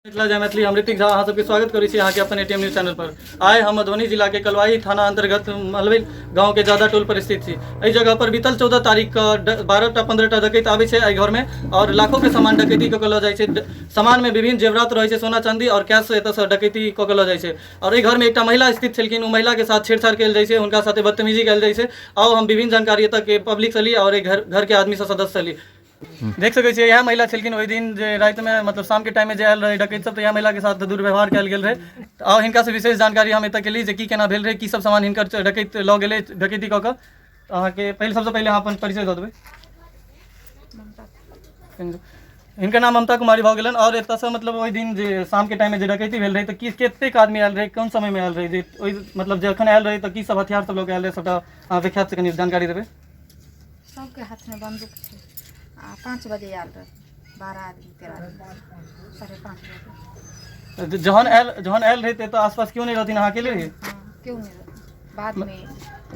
मिथिला जय मैथिली, हम ऋतिक झा अहाँ सबके स्वागत करै छी अहाँके अपन एटीएम न्यूज चैनल पर। आइ हम मधुबनी जिला के कलवाही थाना अंतर्गत मलबई गांव के जादा टोल पर स्थित छी। एहि जगह पर बीतल 14 तारीख के 12टा 15टा डकैत आबै छै एहि घर में और लाखों के सामान डकैती कऽ के लऽ जाइ छै। सामान में विभिन्न जेवरात रहै छै, सोना चांदी और कैश एतऽसँ डकैती कऽ के लऽ जाइ छै। और एहि घर में एकटा महिला स्थित छलखिन, ओ महिला के साथ छेड़छाड़ कयल जाइ छै, हुनका साथे बदतमीजी कयल जाइ छै। आउ हम विभिन्न जानकारी एतऽ के पब्लिक से ली और एहि घर घर के आदमी से सदस्य से ली। देख सकै छियै इएह महिला छलखिन ओहि दिन जे रातिमे, मतलब शामके टाइममे जे आयल रहै डकैत सब, तऽ इएह महिलाके साथ दुर्व्यवहार कयल गेल रहै। तऽ आउ हिनकासँ विशेष जानकारी हम एतऽ केली जे की केना भेल रहै, की सब सामान हिनकर डकैत लऽ गेलै डकैती कऽ कऽ। अहाँके पहिले सबसँ पहिले अहाँ अपन परिचय दऽ देबै। हिनकर नाम ममता कुमारी भऽ गेलनि। आओर एतऽसँ मतलब ओहि दिन जे शामके टाइममे जे डकैती भेल रहै तऽ की कतेक आदमी आयल रहै, कोन समयमे आयल रहै, जे ओहि मतलब जखन आयल रहै तऽ की सब हथियार सब लऽ कऽ आयल रहै, सबटा अहाँ विख्यातसँ कनि जानकारी देबै। सबके हाथमे बन्दूक छै आ 5 बजे आयल रहै, 12 आदमी 13 आदमी, 5:30 बजे। जहन आयल रहै तऽ आसपास केओ नहि रहथिन, अहाँ अकेले रहियै? हँ, केओ नहि रहै बादमे।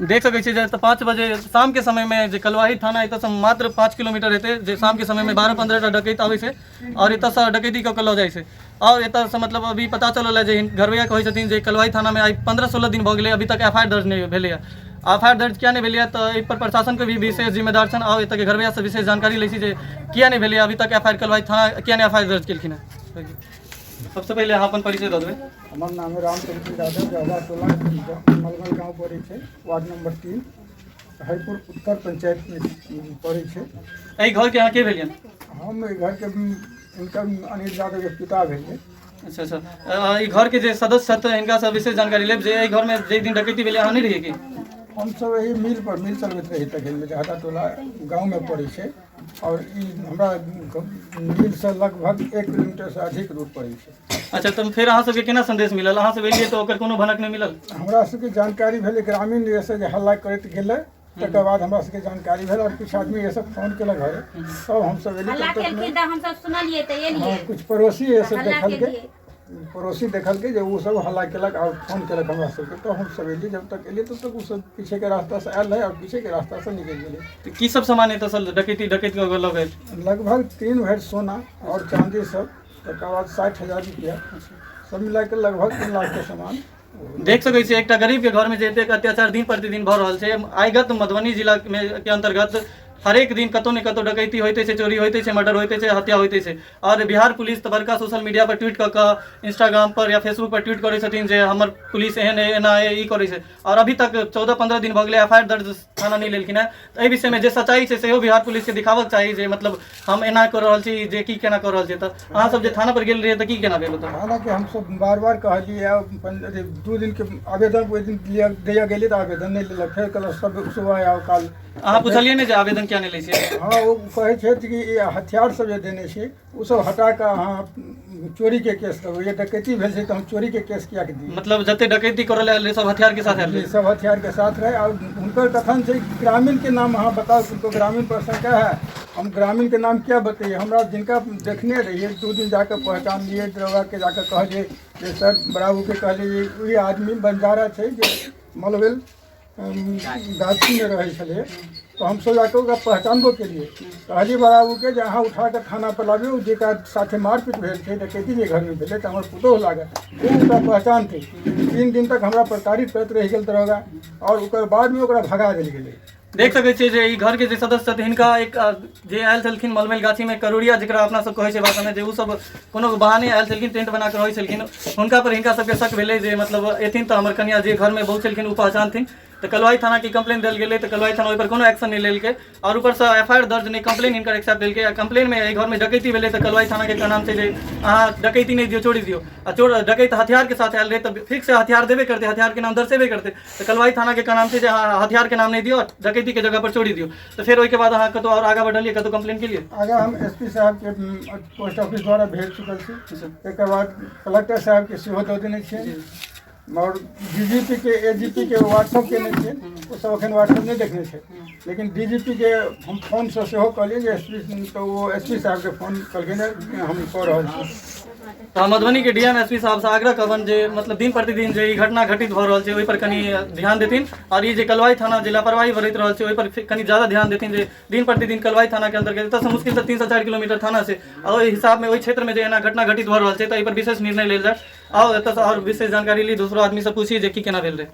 देख सकै छियै जे एतऽ 5 बजे शामके समयमे जे कलवाही थाना एतऽसँ मात्र 5 किलोमीटर हेतै, जे शामके समयमे 12-15टा डकैत आबै छै आओर एतऽसँ डकैती कऽ कऽ लऽ जाइ छै। आओर एतऽसँ मतलब अभी पता चलल है जे घरवैया कहै छथिन जे कलवाही थानामे आइ 15-16 दिन भऽ गेलै, अभी तक एफ I R दर्ज नहि भेलैए। एफ I R दर्ज किया नहि भेलैए, तऽ एहिपर प्रशासनके भी विशेष जिम्मेदार छनि। आओर एतऽके घरवैयासँ विशेष जानकारी लै छी जे किया नहि भेलैए अभी तक एफ I R, Kalwahi थाना किया नहि एफ I R दर्ज केलखिन हेँ। सबसँ पहिले अहाँ अपन परिचय दऽ देबै। हमर नाम है रामचंद्र यादव, जादा टोला मलमल गाँव पड़ै छै, वार्ड नंबर 3, हरिपुर उत्तर पंचायतमे पड़ै छै। एहि घरके अहाँ के भेलियनि? हम एहि घरके हिनकर अनिल यादवके पिता भेलियै। अच्छा, ई घरके जे सदस्य छथि हिनकासँ विशेष जानकारी लेब जे एहि घरमे जाहि दिन डकैती भेलै अहाँ नहि रहियै की? हमसब एहि मिल पर मिल चलबैत रही तखन, जहदा टोला गाँवमे पड़ै छै आओर ई हमरा मिलसँ लगभग 1 किलोमीटरसँ अधिक दूर पड़ै छै। अच्छा, तऽ फेर अहाँ सबके केना संदेश मिलल? अहाँ सब एलियै तऽ ओकर कोनो भनक नहि मिलल? हमरा सबके जानकारी भेलै ग्रामीण जे जे हल्ला करैत गेलै, तकर बाद हमरा सबके जानकारी भेल आओर किछु आदमी ये सब फोन केलक घरे, तब हमसब एलियै। हल्ला तब तक केलखिन तऽ हमसब सुनलियै तऽ एलियै। हँ, किछु पड़ोसी ये सब हल्ला देखलकै। केलियै। पड़ोसी देखलकै जे ओ सब हल्ला केलक आओर फोन केलक हमरा सबके, तऽ हमसब एलियै। जब तक एलियै तब तक ओ सब पीछेके रास्तासँ आयल रहै आओर पीछेके रास्तासँ निकलि गेलै। तऽ की सब सामान एतऽ सब डकैती डकैत कऽ लऽ गेल? लगभग 3 भरि सोना आओर चाँदी सब, तकर बाद 60,000 रुपया, सब मिलाके लगभग 3 लाखके सामान। देख सकै छियै एकटा गरीबके घरमे जे एतेक अत्याचार दिन प्रतिदिन भऽ रहल छै। आइगत मधुबनी जिलामे के अन्तर्गत हरेक दिन कतौ ने कतौ डकैती होइते छै, चोरी होइते छै, मर्डर होइते छै, हत्या होइते छै। आओर बिहार पुलिस तऽ बड़का सोशल मीडिया पर ट्वीट कऽ कऽ, इंस्टाग्राम पर या फेसबुक पर ट्वीट करै छथिन जे हमर पुलिस एहन अइ, एना अइ, ई करै छै। आओर अभी तक 14-15 दिन भऽ गेलै, एफ I R दर्ज थाना नहि लेलखिन हेँ। तऽ एहि विषयमे जे सच्चाइ छै सेहो बिहार पुलिसके दिखाबक चाही जे मतलब हम एना कऽ रहल छी जे की केना कऽ रहल छी। तऽ अहाँ सब जे थाना पर गेल रहियै तऽ की केना भेल ओतऽ? हालाँकि हमसब बार बार कहलियै, अपन अथी 2 दिनके आवेदन ओहि दिन दिअ गेलियै तऽ आवेदन नहि लेलक। फेर कहलक सब सुबह आउ काल। अहाँ पुछलियै नहि जे आवेदन किया नहि लै छियै? हँ, ओ कहै छथि कि ई हथियार सब जे देने छी ओ सब हटा कऽ अहाँ चोरीके केस देबै। जे डकैती भेल छै तऽ हम चोरीके केस किएक दी? मतलब जते डकैती करऽ लए आयल रहै सब हथियार के साथ आयल रहै? सब हथियार के साथ रहे। और हुनकर कथन छै, ग्रामीण के नाम अहाँ बताउ, तुमको ग्रामीण पर शंका है। हम ग्रामीण के नाम क्या बतैए? हमरा जिनका देखने रहिए 2 दिन जाकर पहचान लिए, दरोगा के जाकर कहलिए जे सर, बड़ाबू के कहलिए जे ई आदमी बंजारा छै जे मलबेल गाछीमे रहै छलै। तऽ हमसभ जाकऽ ओकरा पहचानबो केलियै। कहलियै बड़ाबूके जे अहाँ उठा कऽ थाना पर लाबियौ, जेकरा साथे मारपीट भेल छै, डकैती जे घरमे भेलै, तऽ हमर पुतोहु लागत, ओ ओकरा पहचानतै। 3 दिन तक हमरा प्रताड़ित करैत रहि गेल दरोगा आओर ओकर बादमे ओकरा भगा देल गेलै। देख सकै छियै जे ई घरके जे सदस्य छथि हिनका एक जे आयल छलखिन मलमैल गाछीमे करोड़िया जकरा अपना सब कहै छै भाषामे, जे ओ सब कोनो बहाने आयल छलखिन, टेंट बना कऽ रहै छलखिन, हुनका पर हिनका सबके शक भेलै जे मतलब एथिन तऽ हमर कनिया जे घरमे बहु छलखिन ओ पहचानथिन। तऽ कलवाही थानाके कंप्लेन देल गेलै तऽ कलवाही थाना ओहिपर कोनो एक्शन नहि लेलकै। आओर ऊपरसँ एफ I R दर्ज नहि, कंप्लेन हिनकर एक्सेप्ट लेलकै आ कंप्लेनमे एहि घरमे डकैती भेलै तऽ कलवाही थानाके नाम छै जे अहाँ डकैती नहि दियौ, चोरी दियौ। आ चोर डकैत हथियारके साथ आयल रहै तऽ फिक्स हथियार देबे करतै, हथियारके नाम दर्शेबे करतै। तऽ कलवाही थानाके नाम छै जे अहाँ हथियारके नाम नहि दियौ, डकैतीके जगह पर चोरी दियौ। तऽ फेर ओहिके बाद अहाँ कतहु आओर आगाँ बढ़लियै, कतहु कंप्लेन केलियै? आगाँ हम एस पी साहबके पोस्ट ऑफिस द्वारा भेज चुकल छी। एकर बाद कलेक्टर साहबके सेहो दऽ देने छियनि आओर डी जी पी के, ए जी पी के व्हाट्सअप केने छियनि। ओसब एखन व्हाट्सअप नहि देखने छै, लेकिन डी जी पी के हम फोनसँ सेहो कहलियै जे एस पी, तऽ ओ एस पी साहबके फोन कहलखिन हम कऽ रहल छी। तऽ मधुबनी के डीएम एसपी साहब से आग्रह करबनि जे मतलब दिन प्रतिदिन जे ई घटना घटित भऽ रहल छै ओहि पर कनि ध्यान देथिन आओर ई जे कलवाई थाना जे लापरवाही बरति रहल छै ओहि पर कनि ज्यादा ध्यान देथिन जे दिन प्रतिदिन कलवाई थाना के अंतर्गत एतऽसँ मुश्किलसँ 3 से 4 किलोमीटर थाना छै आ ओहि हिसाबमे ओहि क्षेत्रमे जे एना घटना घटित भऽ रहल छै तऽ एहि पर विशेष निर्णय लेल जाय। आउ एतऽसँ आओर विशेष जानकारी ली, दोसरो आदमीसँ पूछी जे की केना भेल रहै।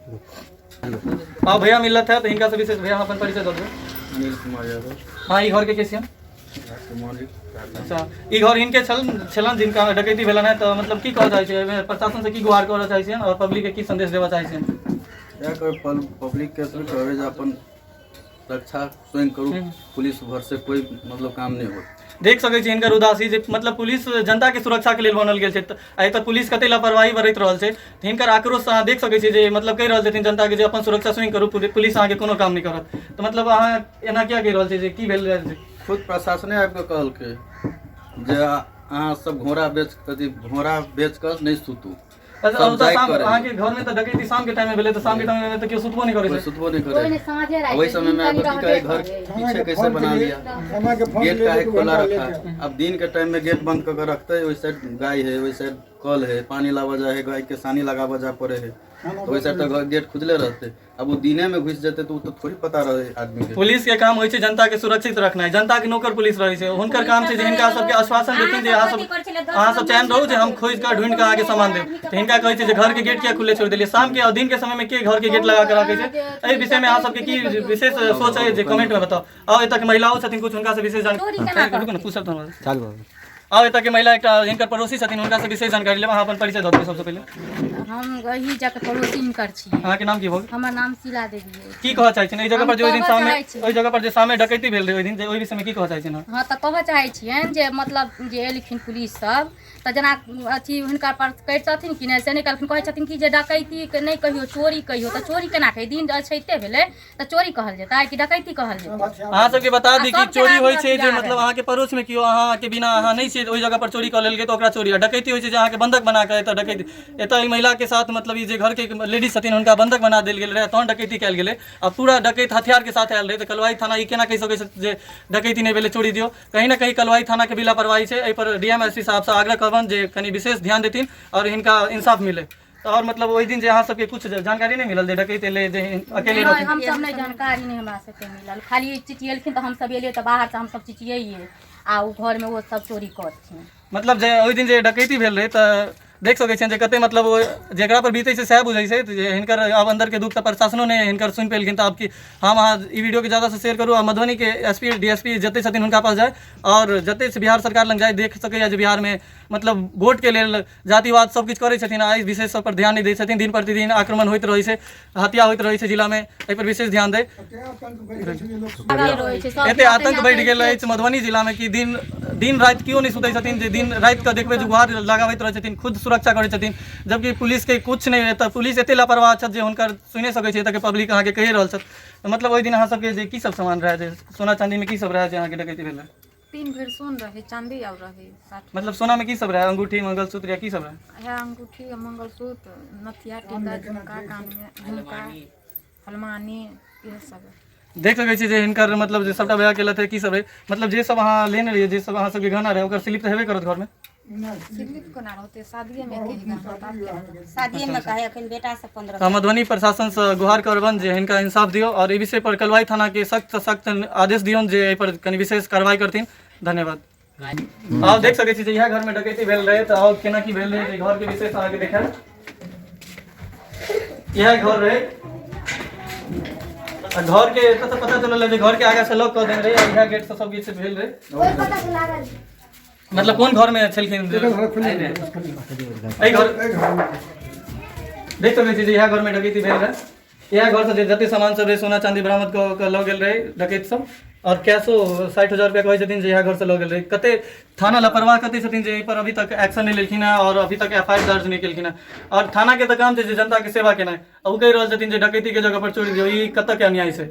आउ भैया मिलत है तऽ हिनकासँ विशेष। भैया, अपन परिचय दऽ देबै। अनिल कुमार यादव। हाँ, ई घरके के छियनि? अच्छा, ई घर हिनके छल छलनि जिनका डकैती भेलनि हँ। तऽ मतलब की कहऽ चाहै छियै एहिमे, प्रशासन से की गुहार करऽ चाहै छियनि आओर पब्लिकके की संदेश देबऽ चाहै छियनि? इएह कहबै पब्लिक के से कहबै जे अपन रक्षा स्वयं करू, पुलिस भरोसे कोई मतलब काम नहि होत। देख सकै छी हिनकर उदासी जे मतलब पुलिस जनता के सुरक्षा के लेल बनल गेल छै, तऽ आइ तक पुलिस कते लापरवाही बरति रहल छै। तऽ हिनकर आक्रोश अहाँ देख सकै छी जे मतलब कहि रहल छथिन जनता के जे अपन सुरक्षा स्वयं करू, पुलिस अहाँके कोनो काम नहि करत। तऽ मतलब अहाँ एना किया कहि रहल छी जे की भेल रहै? खुद प्रशासने आबि कऽ कहलकै जे अहाँ सब घोड़ा बेच अथी घोड़ा बेच कऽ नहि सुतू। अच्छा, सब ओ तऽ जागि शाम कऽ रहै। अहाँके घरमे तऽ डकैती शामके टाइममे भेलै, तऽ शामके टाइममे तऽ केओ सुतबो नहि करै कोई छै। सुतबो नहीं कोई करे। नहीं, साँझे राति वही समय में दिन आकर कनि की कहे, रहबे घर करे। पीछे कैसे बना लिया, थाना के फोन गेट लिए काहे 2 खोला घंटा रखा लेट है। अब दिन के टाइम में गेट बंद कर के रखते, ओहि साइड गाय है, ओहि साइड कल है, पानी लावा जाए है, गाय के सानी लगावा जा पड़े है, तो ओहि साइड तो गेट खुजले रहते। अब वो दिने में घुस जेते तो वो तो थोड़ी पता रहे आदमी के। पुलिस के काम होइ छै जनता के सुरक्षित रखनाइ। जनता के नौकर पुलिस रहै छै। हुनकर काम छै जे हिनका सबके आश्वासन देथिन जे अहाँ सब चैन रहू, जे हम खोजि कऽ ढूँढि कऽ अहाँके सामान देब। तऽ हिनका कहै छै जे घर के गेट किया खुले छोड़ि देलियै शाम के, आओर दिन के समय मे के घर के गेट लगा कऽ राखै छै? एहि विषय मे अहाँ सबके की विशेष सोच है जे कमेंट मे बताउ। आउ, एतऽ के महिलाओ छथिन कुछ, हुनका से विशेष जानकारी। रुकू ने, पूछब तऽ चालू। आउ, एतऽ के महिला एकटा हिनकर पड़ोसी छथिन, हुनका से विशेष जानकारी लेब। अहाँ अपन परिचय दऽ दियौ सबसँ पहिले। हम एही जाके पड़ोसी हिनकर छियै। अहाँके नाम की भऽ गेल? हमर नाम शीला देवी अछि। की कहऽ चाहै छियनि एहि जगह पर जे ओहि दिन हम कहऽ सामने चाहै छी। ओहि जगह पर जे सामने डकैती भेल रहै ओहि दिन, जे ओहि विषयमे की कहऽ चाहै छियनि अहाँ? हँ, तऽ कहऽ चाहै छियनि जे मतलब जे एलखिन पुलिस सब तऽ जेना अथी हुनका पर करितथिन कि नहि, से नहि कहलखिन। कहै छथिन कि जे डकैती के नहि कहियौ, चोरी कहियौ। तऽ चोरी केना कहियौ? दिन अछैते भेलै तऽ चोरी कहल जेतै कि डकैती कहल जेतै? अहाँ सबके बता दी आ कि सबके चोरी हाथमे होइ छै जे हथियार मतलब है। अहाँके पड़ोस में केओ अहाँके बिना अहाँ नहि छियै, ओहि जगह पर चोरी कऽ लेल गेल तऽ ओकरा चोरी, आ डकैती होइ छै जे अहाँके बंधक बना कऽ एतऽ डकैती। एतऽ ई महिला के साथ मतलब ई जे घर के लेडीज छथिन, हुनका बंधक बना देल गेल रहै, तहन डकैती कयल गेलै आ पूरा डकैत हथियार के साथ आयल रहै। तऽ कलवाई थाना ई केना कहि सकै छै जे डकैती नहि भेलै, चोरी दियौ? कहीं ना कहीं कलवाई थाना के भी लापरवाही छै। एहि पर डीएम एसपी साहब से आग्रह करबनि जे कनि विशेष ध्यान देथिन आओर हिनका इंसाफ मिले। तऽ आओर मतलब ओहि दिन जे अहाँ सबके कुछ जानकारी नहि मिलल जे डकैत एलै, जे अकेले नहि रहथिन? हमसब नहि, जानकारी नहि हमरा सबके मिलल। खाली चिचिएलखिन तऽ हमसब एलियै, तऽ बाहरसँ हमसब चिचियैयै आ ओ घरमे ओ सब चोरी करथिन। मतलब जे ओहि दिन जे डकैती भेल रहै तऽ देख सकै छियनि जे कते मतलब ओ जेकरा पर बीतै छै सएह बुझै छै जे हिनकर आब अन्दरके दुःख। तऽ प्रशासनो नहि हिनकर सुनि पेलखिन। तऽ आब की हम अहाँ ई वीडियोके ज्यादासँ शेयर करू आ मधुबनीके एसपी, डीएसपी जते छथिन हुनका पास जाय आओर जते बिहार सरकार लग जाय। देख सकैए जे बिहारमे मतलब वोटके लेल जातिवाद सब किछु करै छथिन आ एहि विषय सब पर ध्यान नहि दै छथिन। दिन प्रतिदिन आक्रमण होइत रहै छै, हत्या होइत रहै छै जिलामे, एहि पर विशेष ध्यान दै। एते आतंक बढ़ि गेल अछि मधुबनी जिलामे कि दिन दिन राति केओ नहि सुतै छथिन, जे दिन राति कऽ देखबै जे गुहार लगाबैत रहै छथिन, खुद सुरक्षा करै छथिन, जबकि पुलिसके किछु नहि। एतऽ पुलिस एते लापरवाह छथि जे हुनकर सुनि सकै छै एतऽके पब्लिक अहाँके कहि रहल छथि। मतलब ओहि दिन अहाँ सबके जे की सब सामान रहै, जे सोना चाँदीमे की सब रहै जे अहाँके डकैती भेल रहै? 3 भरि सोन रहै, चाँदी आओर रहै 60। मतलब सोनामे की सब रहै? अंगूठी, मंगलसूत्र या की सब रहै? है अंगूठी, मंगलसूत्र, नथिया, टीका, झुमका, कानमे झुमका, हलमानी, इएह सब। देख सकै छी जे हिनकर मतलब जे सबटा भैया केलथि है, की सब रहै, मतलब जे सब अहाँ लेने रहियै, जे सब अहाँ सबके गहना रहै, ओकर स्लिप तऽ हेबे करत घरमे? स्लिप कोना रहतै? शादिएमे एके ही गहना, तब केना रहतै? शादिएमे कहे अखन बेटा सब 15। तऽ मधुबनी प्रशासनसँ गुहार करबनि जे हिनका इंसाफ दियौ आओर एहि विषय पर कलवाई थानाके सख्त सँ सख्त आदेश दियौन जे एहि पर कनि विशेष कार्रवाई करथिन। धन्यवाद। आब देख सकै छी जे इएह घरमे डकैती भेल रहै। तऽ आओर केना की भेल रहै जे घरके विशेष अहाँके देखायल। इएह घर रहै आ घरके एतऽ से पता चलल जे घरके आगाँ से लॉक कऽ देने रहै आ इएह गेट से सब किछु भेल रहै। मतलब कोन घर में छलखिन? एहि घर। देख सकै छी जे इएह घर में डकैती भेल रहै। इएह घर से जे जते सामान सब रहै, सोना चांदी बरामद कऽ कऽ लऽ गेल रहै डकैत सब आओर कैशो 60,000 रुपया कहै छथिन जे इएह घर से लऽ गेल रहै। कते थाना लापरवाह कते छथिन जे एहि पर अभी तक एक्शन नहि लेलखिन हेँ आओर अभी तक एफ I R दर्ज नहि केलखिन हेँ। आओर थानाके तऽ काम छै जे जनताके सेवा केनाइ, आ ओ कहि रहल छथिन जे डकैतीके जगह पर चोरी दियौ। ई कतऽ के अन्याय छै?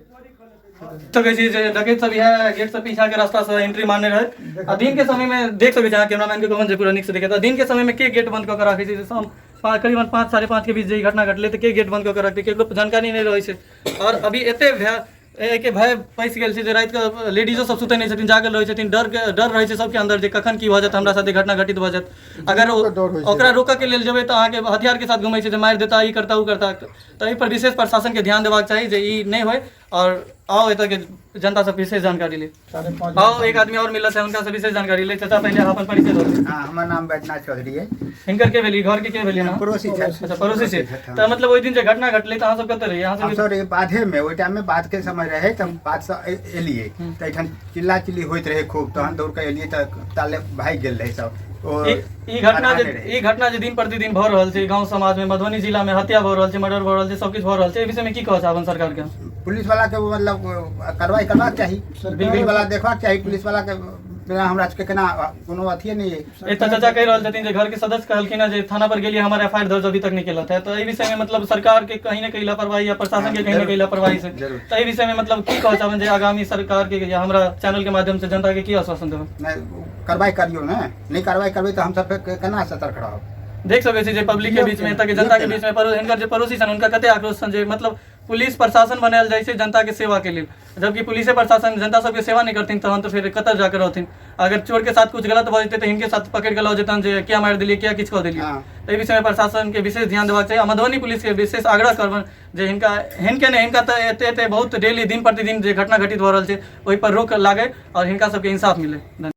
सकै छी जे डकैत सब इएह गेट से पीछा के रास्ता से एंट्री मारने रहै आ दिन के समय में देख सकै छी अहाँ, कैमरामैन के कहबनि जे पूरा नीक से देखे। तऽ दिन के समय में के गेट बंद कऽ के राखै छै? जे शाम करीबन 5, 5:30 के बीच जे ई घटना घटलै तऽ के गेट बंद कऽ के रखतै? केकरो जानकारी नहि रहै छै। आओर अभी एते भय एहिके भय पैसि गेल छै जे रातिके लेडीजो सब सुतै नहि छथिन, जागल रहै छथिन, डरके डर रहै छै सबके अन्दर जे कखन की भऽ जायत, हमरा साथे घटना घटित भऽ जायत। अगर डर होइ छै। ओकरा रोकऽके लेल जेबै तऽ अहाँके हथियारके साथ घुमै छै जे मारि देता, ई करता, ओ करता। तऽ एहिपर विशेष प्रशासनके ध्यान देबाक चाही जे ई नहि होइ। आओर आउ एतऽके जनतासँ विशेष जानकारी ली। 5:30। आउ, एक आदमी आओर मिलल छै, हुनकासँ विशेष जानकारी लै। चाचा, पहिले अहाँ अपन परिचय दऽ दिअ। हाँ, हमर नाम बैद्यनाथ चौधरी है। हिनकर के भेली, घर के के भेली अहाँ? पड़ोसी छथि। अच्छा, पड़ोसी छी। छथि, तऽ मतलब ओहि दिन जे घटना घटलै तऽ अहाँ सब कतऽ रहियै अहाँ हम सब? सब रहियै बाधेमे। ओहि टाइममे बाधके समय रहै तऽ हम बाधसँ एलियै तऽ एहिठाम चिल्ला चिल्ली होइत रहै खूब। तहन दौड़ कऽ एलियै तऽ ताले भागि गेल रहै सब। ओ ई ई घटना जे अनहारे रहै। ई घटना जे दिन प्रतिदिन भऽ रहल छै गाँव समाज में, मधुबनी जिला में हत्या भऽ रहल छै, मर्डर भऽ रहल छै, सब किछु भऽ रहल छै, एहि विषय में की कहऽ चाहबन सरकार के? पुलिस वाला के मतलब कार्रवाई करबाक चाही, पुलिस वाला देखबाक चाही। पुलिस वाला के बिना हमरा सबके केना कोनो अथिये नहि अइ। एतऽ चाचा कहि रहल छथिन जे घर के सदस्य कहलखिन हँ जे थाना पर गेलियै, हमर एफ I R दर्ज अभी तक नहि केलक है। तऽ एहि विषय में मतलब सरकार के कहीं ने कहीं लापरवाही या प्रशासन के कहीं ने कहीं लापरवाही से जरूर। तऽ एहि विषय में मतलब की कहऽ चाहबन जे आगामी सरकार के या हमरा चैनल के माध्यम से जनता के की आश्वासन देबै? नहि, कार्रवाई करियौ ने। नहि कार्रवाई करबै तऽ हमसब फेर केना सतर्क रहब? देख सकै छी जे पब्लिक के बीच में, एतऽ के जनता के बीच में, हिनकर जे पड़ोसी छनि हुनका कते आक्रोश छनि जे मतलब पुलिस प्रशासन बनायल जाइ छै जनता के सेवा के लेल, जबकि पुलिसे प्रशासन जनता सबके सेवा नहि करथिन तहन तऽ फेर कतऽ जाके रहथिन? अगर चोर के साथ कुछ गलत भऽ जेतै तऽ हिनके साथ पकड़ि कऽ लऽ जेतनि जे किया मारि देलियै, किया किछु कऽ देलियै। तऽ एहि विषयमे प्रशासनके विशेष ध्यान देबाक चाही आ मधुबनी पुलिसके विशेष आग्रह करबनि जे हिनका हिनके नहि, हिनका तऽ एते एते बहुत डेली दिन प्रतिदिन जे घटना घटित भऽ रहल छै ओहिपर रोक लागै आओर हिनका सबके इंसाफ मिलै। धन्यवाद।